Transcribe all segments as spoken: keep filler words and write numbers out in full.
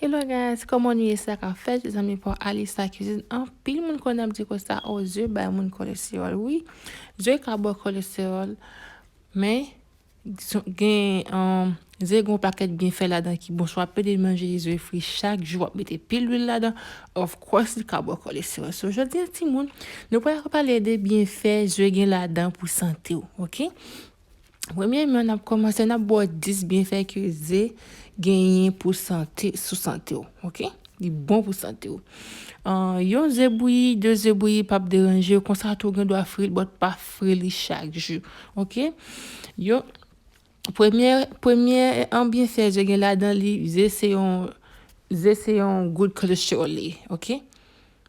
Hello guys, kòman nou ye? Sa k ap fèt? Se zanmi pa w Alisa Cuisine. Anpil moun konn ap di konsa, o, ze bay moun kolesteròl. Wi, ze ka ba w kolesteròl, men gen, um, ze gen yon pakèt byenfè ladan ki bon. Si w ap pede manje ze fri chak jou, w ap mete pil lwil ladan, of course, li ka ba w kolesteròl. So, jodi a, timoun, nou pral pale de byenfè ze gen ladan pou sante w, oke? Premyèman, n ap kòmanse, n ap ba w dis byenfè ke ze genyen pou sante, sou sante w, oke? Li bon pou sante w. Ah, yon ze bouyi, de ze bouyi p ap deranje w, konsa tou w gen dwa fri l, but pa fri li chak jou, oke? Yo, premye, premye, an, byenfè ze gen ladan li, ze se yon, ze se yon good cholesterol li ye, oke?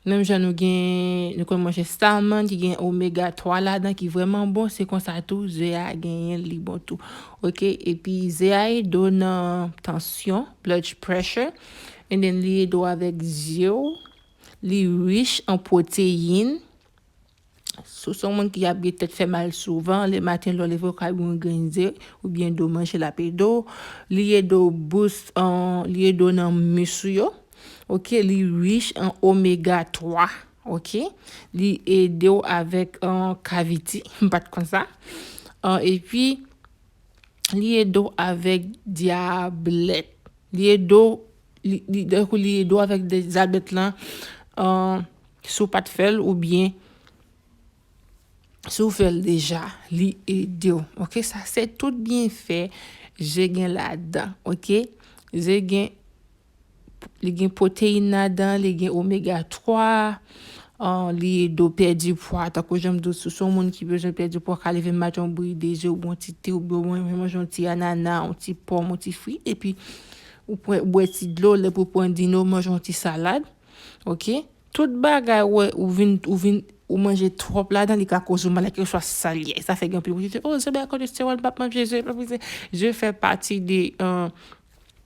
Menm jan nou gen, nou konn manje salmon ki gen omega twa ladan ki vrèman bon, se konsa tou ze a genyen, li bon tou. Oke, epi ze a ede w nan tansyon, blood pressure, and then li ede w avèk zye w, li rich an pwoteyin. Si w se yon moun ki ap gen tèt fè mal souvan, lè maten lè w leve w ka bwè yon grenn ze, oubyen de w manje l ap ede w. Li ede w boost, an, li ede w nan mis ou yo. Oke, li rich an omega twa, oke? Li ede w avèk, an, kaviti, m pa t konn sa. An, epi, li ede w avèk dyablèt. Li ede w, li, li, tankou li ede w avèk dyablèt lan, an, si w pa t fè l oubyen si w fè l deja, li ede w. Oke, sa se tout byenfè ze gen ladan, oke? Ze gen, li gen pwoteyin ladan, li gen omega twa, an, li ede w pèdi pwa. Tankou jan m di w, si w se yon moun ki bezwen pèdi pwa, w ka leve maten, w bouyi de ze, w bwè yon ti te, oubyen w manje yon ti anana, yon ti pòm, yon ti fwi, epi ou pran, bwè ti dlo, lè pou pran dine, w manje yon ti salad. Oke? Tout bagay, wè, ou vin, ou vin, ou manje twòp ladan, li ka koze w maladi, kèlkeswa sa l ye. Sa fè gen anpil moun ki di, "O, ze bay kolesteròl, m p ap manje ze, m p ap manje ze." Ze fè pati de, an,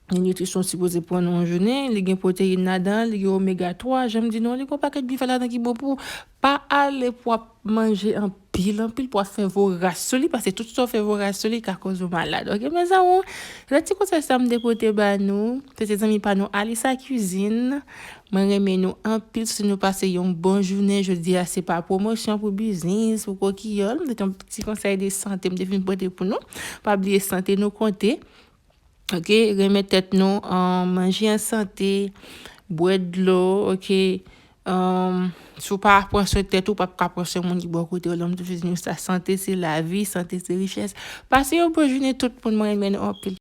de nitrisyon w sipoze pran nan yon jounen. Li gen pwoteyin ladan, li gen omega twa, jan m di nou, li gen yon pakèt byenfè ladan ki bon pou ou. Pa ale pou w ap manje anpil, anpil, pou w ap fè voras sou li, paske tout sa w fè voras sou li ka koze w malad. Oke, mezanmi, se ti konsèy sa m te pote ba nou. Se te zanmi pa nou, Alisa Cuisine. Mwen renmen nou anpil. Si nou pase yon bon jounen, jodi a se pa pwomosyon pou biznis, pou kokiyòl. Se te yon ti konsèy de sante m te vin pote pou nou. Pa bliye sante nou konte. Oke, renmen tèt nou, an, manje an sante, bwè dlo, oke. An, si w pa pran swen tèt ou, w p ap ka pran swen moun ki bò kote w. Lè m toujou di nou sa, sante se lavi, sante se richès. Pase yon bon jounen tout moun, mwen renmen nou anpil.